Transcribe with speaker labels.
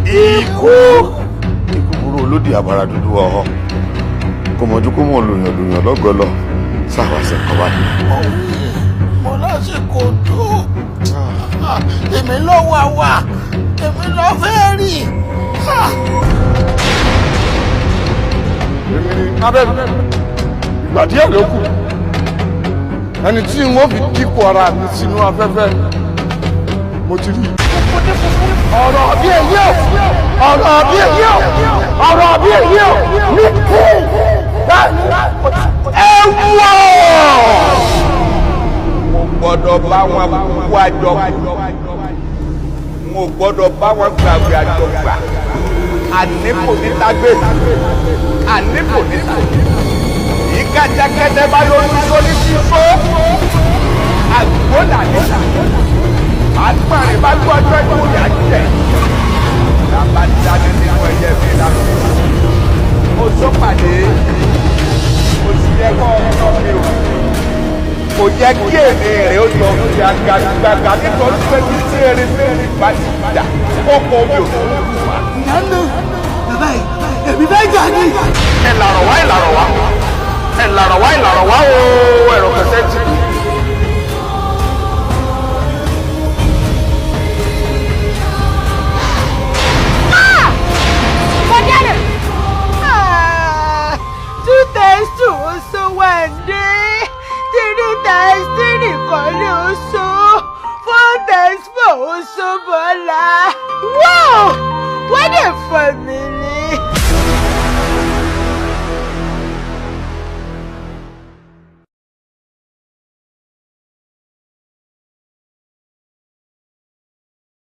Speaker 1: Ikú! Ikú burú olódì àbára dúdú ọ̀họ́. Kò mọ̀jú kó mọ̀ lòyàn lòyàn lọ́gọ́lọ́. Sáwà sí nǹkan báyìí.
Speaker 2: Mo lásìkò tó èmi ló wà wà èmi ló fẹ́ rí.
Speaker 1: Èmi ni abẹ́rù. Ìgbà díẹ̀ ló kù. Ẹni tí n ó fi dípò ara mi sínú afẹ́fẹ́. Mo ti rí. Ọ̀rọ̀ bí èyí o! Ọ̀rọ̀ bí èyí o! Ọ̀rọ̀ bí èyí o! Ní kí! Ẹ wọ̀!
Speaker 3: Mo gbọ́dọ̀ bá wọn kú àjọ, mo gbọ́dọ̀ bá wọn gbàgbé àjọ gbà. Àní kò ní tágbé, àní kò ní tágbé. Ìkàtàkẹ́tẹ́ bá lórí sórí sísó àgbọ̀nà ní àgbàrin bá gbọ́dọ̀ ìwòye àjẹ lábá dání nínú ẹyẹ mi lánàá. Mo sọ pàdé, mo sì yẹ kọ́ ọ mi o. Kò yẹ kí èmi rẹ̀ ó jọ fi agagbága nítorí pé bí tí erin méjì bá ti dà kókó mi ò tó lù wá.
Speaker 2: Ìyá bàbá yìí, èmi fẹ́ jà ní.
Speaker 1: Ẹ làrọ̀ wá, ẹ làrọ̀ wá, ẹ làrọ̀ wá, ẹ làrọ̀ wá o, ẹ̀rọ kẹsẹ̀ ti kú.
Speaker 4: Two times two oṣù one day, three times three kọ́lé oṣù, four times four oṣù bọ́lá. Wow! What a family!